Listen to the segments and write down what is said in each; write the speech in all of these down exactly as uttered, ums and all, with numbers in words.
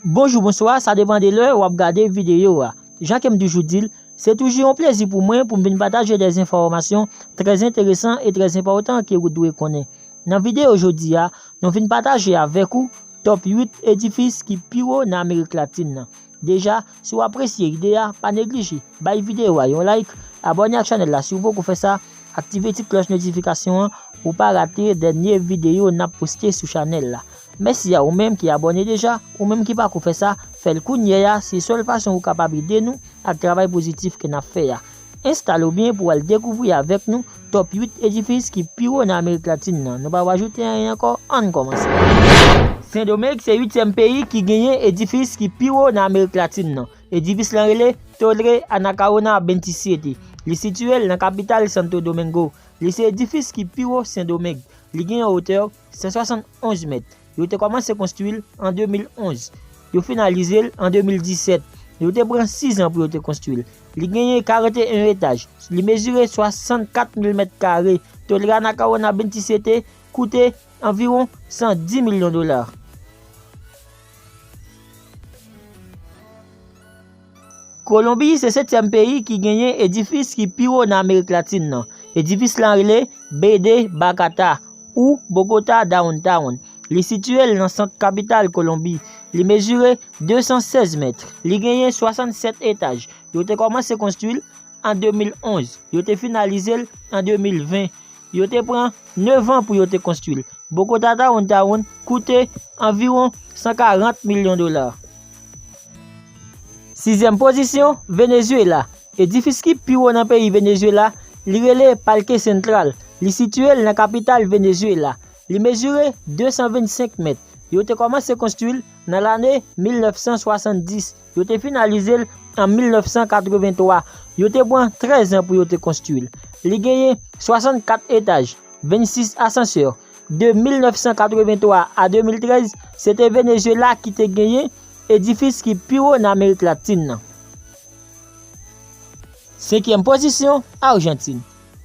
Bonjou, bonswa, sa depann de lè w ap gade videyo a. Jan ke m toujou di l, se toujou yon plezi pou mwen pou m vin pataje de enfòmasyon trè enteresan e trè enpòtan ke ou dwe konnen. Nan videyo jodi a, nou vin pataje avèk ou top uit edifis ki pi wo nan Amerik Latin nan. Deja, si w apresye ide a, pa neglije bay videyo a yon like, abòne ak chanèl la si w poko fè sa, aktive ti klòch notifikasyon an pou w pa rate dènye videyo n ap poste sou chanèl la. Mèsi a ou menm ki abòne deja, ou menm ki pako fè sa, fè l kounye a, se sèl fason ou kapab ede nou ak travay pozitif ke n ap fè a. Enstale w byen pou w al dekouvri avèk nou top uit edifis ki pi wo nan Amerik Latin nan. Nou pa ajoute anyen ankò, ann kòmanse. Sendomeng se uityèm peyi ki genyen edifis ki pi wo nan Amerik Latin nan. Edifis lan rele Torre Anacaona veintisiete. Li sitiye l nan kapital Santo Domingo. Li se edifis ki pi wo Sendomeng. Li gen yon wotè san swasannonz mèt. Yo te kòmanse konstwi l an de mil onz. Yo finalize l an de mil disèt. Yo te pran sis an pou yo te konstwi l. Li genyen karannteyen etaj. Li mezire swasannkat mil mèt kare. Torre Anacaona veintisiete koute anviwon san dis milyon dola. Kolonbi se setyèm peyi ki genyen edifis ki pi wo nan Amerik Latin nan. Edifis lan rele B D Bogotá ou Bogota Downtown. Li sitiye l nan sant kapital Kolonbi. Li mezire de san sèz mèt. Li genyen swasannsèt etaj. Yo te kòmanse konstwi l an de mil onz. Yo te finalize l an de mil ven. Yo te pran nèf an pou yo te konstwi l. Bogota Downtown koute anviwon san karant milyon dola. Sizyèm pozisyon, Venezuela. Edifis ki pi wo nan peyi Venezuela, li rele Parque Central. Li sitiye l nan kapital Venezuela. Li mezire de san vennsenk mèt. Yo te kòmanse konstwi l nan lane mil nèf san swasanndis. Yo te finalize l an mil nèf san katrevenntwa. Yo te pran trèz an pou yo te konstwi l. Li genyen swasannkat etaj, vennsis asansè. De mil nèf san katrevenntwa a de mil trèz, se te Venezuela ki te genyen edifis ki pi wo nan Amerik Latin nan. Senkyèm pozisyon, Ajantin.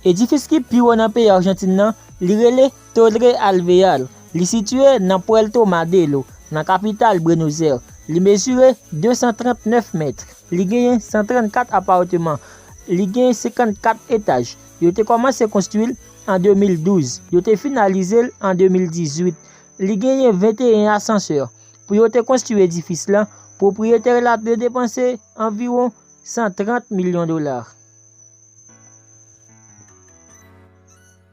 Edifis ki pi wo nan peyi Ajantin nan, li rele Torre Alvear. Li sitiye nan Puerto Madero, nan kapital Buenos Aires. Li mezire de san trannèf mèt. Li genyen san trannkat apatman. Li genyen senkannkat etaj. Yo te kòmanse konstwi l an de mil douz. Yo te finalize l an de mil dizuit. Li genyen venteyen asansè. Pou yo te konstwi edifis lan, pwopriyetè la te depanse anviwon san trant milyon dola.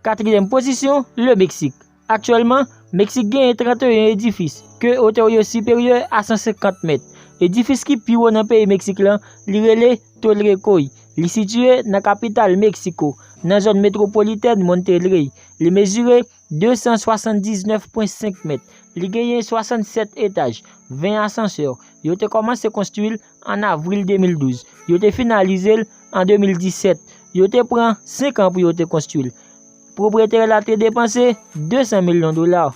Katriyèm pozisyon, le Meksik. Aktyèlman, Meksik genyen trannteyen edifis ke wotè yo siperyè a san senkant mèt. Edifis ki pi wo nan peyi Meksik lan, li rele Torre Coy. Li sitiye nan kapital Meksiko, nan zòn metwopolitèn Monterrey. Li mezire de san swasanndiznèf pwen senk mèt. Li genyen swasannsèt etaj, ven asansè. Yo te kòmanse konstwi l an avril de mil douz. Yo te finalize l an de mil disèt. Yo te pran senk an pou yo te konstwi l. Pwopriyetè la te depanse de san milyon dola.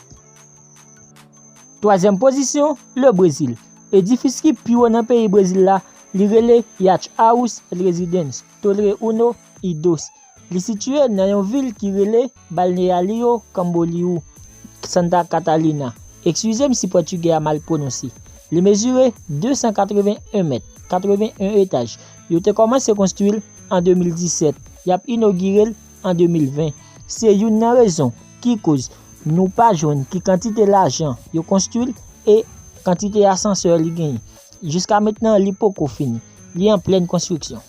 Twazyèm pozisyon, le Brezil. Edifis ki pi wo nan peyi Brezil la, li rele Yacht House Residence, Torre Uno e Dos. Li sitiye nan yon vil ki rele Balneário Camboriú, Santa Catarina. Eskize m si pòtigè a mal pwononse. Li mezire de san katreven en mèt, katreven en etaj. Yo te kòmanse konstwi l an de mil disèt. Y ap inogire l an de mil ven. Se youn nan rezon ki koz nou pa jwenn ki kantite lajan yo konstwi l e kantite asansè li genyen. Jiska mentnan, li poko fini. Li an plèn konstriksyon.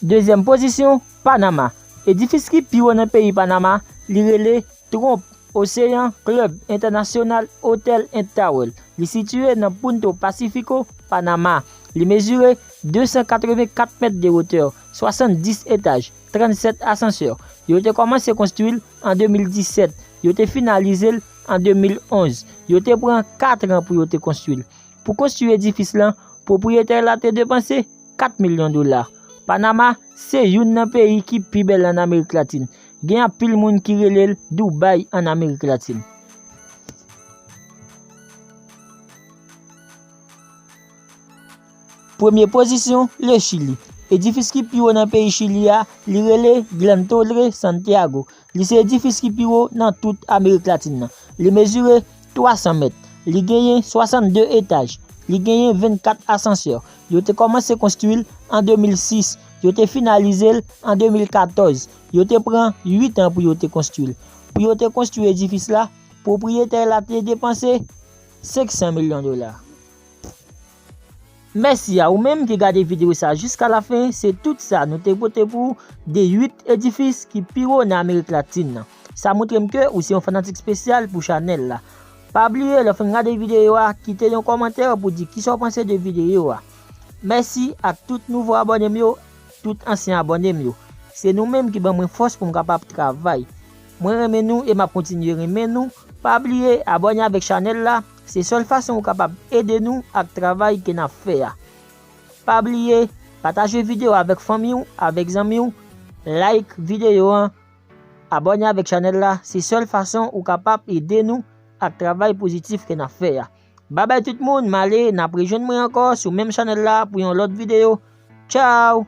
Dezyèm pozisyon, Panama. Edifis ki pi wo nan peyi Panama, li rele Trump Ocean Club International Hotel and Tower. Li sitiye nan Punto Pacifico, Panama. Li mezire de san katrevenkat mèt de wotè, swasanndis etaj, trannsèt asansè. Yo te kòmanse konstwi l an de mil disèt. Yo te finalize l an de mil onz. Yo te pran kat an pou yo te konstwi l. Pou konstwi edifis lan, pwopriyetè la te depanse kat milyon dola. Panama se youn nan peyi ki pi bèl ann Amerik Latin. Gen anpil moun ki rele l Dubai ann Amerik Latin. Premye pozisyon, le Chili. Edifis ki pi wo nan peyi Chili a, li rele Gran Torre Santiago. Li se edifis ki pi wo nan tout Amerik Latin nan. Li mezire twa san mèt. Li genyen swasannde etaj. Li genyen vennkat asansè. Yo te kòmanse konstwi l an de mil sis. Yo te finalize l an de mil katòz. Yo te pran uit an pou yo te konstwi l. Pou yo te konstwi edifis la, pwopriyetè la te depanse senk san milyon dola. Mèsi a ou menm ki gade videyo sa jiska lafen. Se tout sa nou te pote pou ou de uit edifis ki pi wo nan Amerik Latin nan. Sa montre m ke ou se yon fanatik espesyal pou chanèl la. Pa bliye, lè w fin gade videyo a, kite yon kòmantè pou di kisa w panse de videyo a. Mèsi ak tout nouvo abòne m yo, tout ansyen abòne m yo. Se nou menm ki ban mwen fòs pou m kapab travay. Mwen renmen nou e m ap kontinye renmen nou. Pa bliye abòne avèk chanèl la. Se sèl fason ou kapab ede nou ak travay ke n ap fè a. Pa bliye, pataje videyo avèk fanmi w, avèk zanmi w, like videyo an, abòne avèk chanèl la. Se sèl fason ou kapab ede nou ak travay pozitif ke n ap fè a. Babay tout moun, m ale, n ap rejwenn mwen ankò sou menm chanèl la pou yon lòt videyo. Tchaw!